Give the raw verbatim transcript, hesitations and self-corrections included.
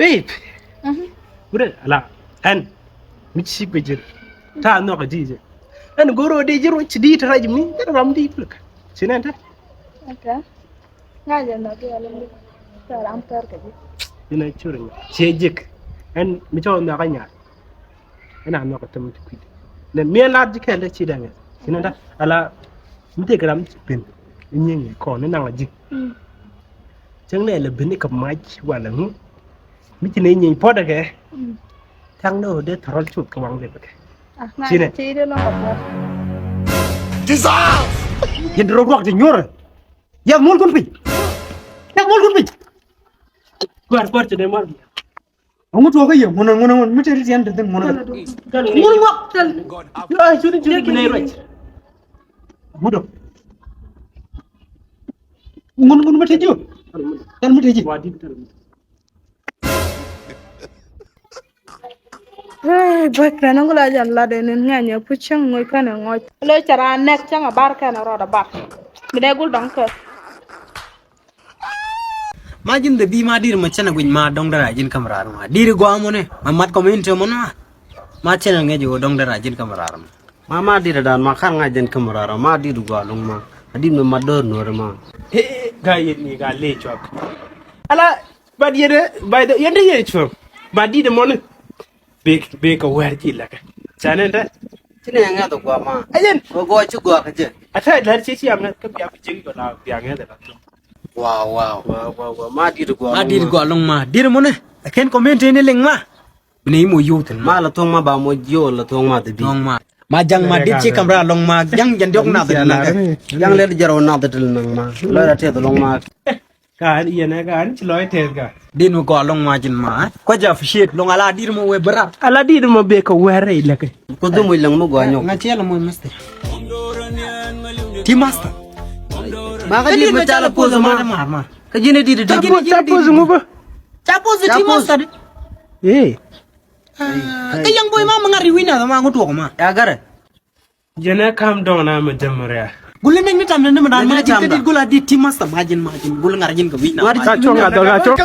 Babe. Mhm. Wurɛ ala ɛn mi ci bɛ jir. Ta nhɔk di jɛ. Ɛn goro di jir wä ci di ta raj mi. Ɛn ram di pulka. Ci nɛn ta. Okay. Ŋa̱cä nhɔk di ala mi. Ta ram kär kɛ jir. Inɛ cur nya. Ci jik. Ɛn mi cɔ nhɔk a nya. Ɛn a nhɔk a tem ti kui̱d. Nɛ mi ɛn lat jik kɛ lɛ ci dɛŋɛ. Ci nɛn ta. Ala mi tëk ram ci pin. Inyi ngi kɔn ni naŋ a jik. Mm. Cäŋ nɛ lɛ bini kɛ mac walɛ ŋu. Mi ci nɛ nyieeny puɔ̱t ɛ kɛ. Mm. Cäŋ nɛ ɣöö dee thɔrɔl cuth kɛ waŋ lep ɛ kɛ. Ah, na cinɛ. Ci dee lɔŋ kɛ puɔ̱t. Jesus! Yɛn dee rɔ ruak ti nyuɔrɛ. Yɛ muɔl kun piny. Yɛ muɔl kun piny. Kuar kuar ci dee muɔl. Ŋut wä kä yɛ ŋun ŋun ŋun mi te ri tiɛn te thin ŋun. Ŋun wä. Ŋut wä. Ŋun ŋun mi te ji̱. Tal mi te ji̱. Hey, boyfriend, ŋu la jɛn lat in ŋɛny ɛ puc cäŋ ŋuc kɛn ɛ ŋɔc. Lo cɛ raan nɛk cäŋ a bar kɛn a rɔɔd a bar. Bi nɛ gul dɔŋ kɛ. Ma ji̱n dhɛ bi ma dir ma cɛn a guic ma dɔŋ dara ji̱n kam rar ma. Dir gua mɔnɛ ma mat community mɔnɛ ma. Ma cɛn a ŋɛc wä dɔŋ dara ji̱n kam rar ma. Ma ma dit dan ma kar ŋa̱c den kä murara ma dit gua luŋ ma. A dit mi ma dör nuɔri ma. He ga yet ni ga le chok. Ala ba yet ba yet yet chok. Ba dit mɔni. Be be ka wer ji la ka. Chane nda. Chine ŋa do gua ma. Ayen. Go go chi gua ka je. Ata la chi chi am ka bia bi jing go la bia ŋa da. Wow wow. Wow wow wow ma dit gua. Ma dit gua luŋ ma. Dit mɔni. Aken comment ni liŋ ma. Bini imo youth ma la thong ma ba mo yo la thong ma the bi. Thong ma. Ma jang ma dit chi kamra long ma jang jan diok na the na. Jang le jaro na the til nang ma. Lo ra te long ma. Ka an yen ka an chi lo te ka. Din mo go long ma jin ma. Ko ja fi shit long ala dir mo we bra. Ala dir mo be ko were le ke. Ko du mo lang mo go anyo. Nga chi la mo master. Ti master. Ba ka dir mo chala pozo ma ma. Ka jine dir. Ka jine dir. Pozo mo ba. Cha pozo ti master. Eh. Kä young boy ma ma ŋa̱r i̱ wi̱n nath ma ŋut wok ma. Ya garɛ. Jɛnɛ kam dɔŋ na mɛ dämɛ rɛa. Gulɛ nɛŋ ni tam ni mɛ dan ma ji̱n kä dit gulɛ dit ti master ma ji̱n ma ji̱n gulɛ ŋa̱r ji̱n kä wi̱n nath. Ka cuɔ̱ŋ a dhɔk a cuɔ̱ŋ.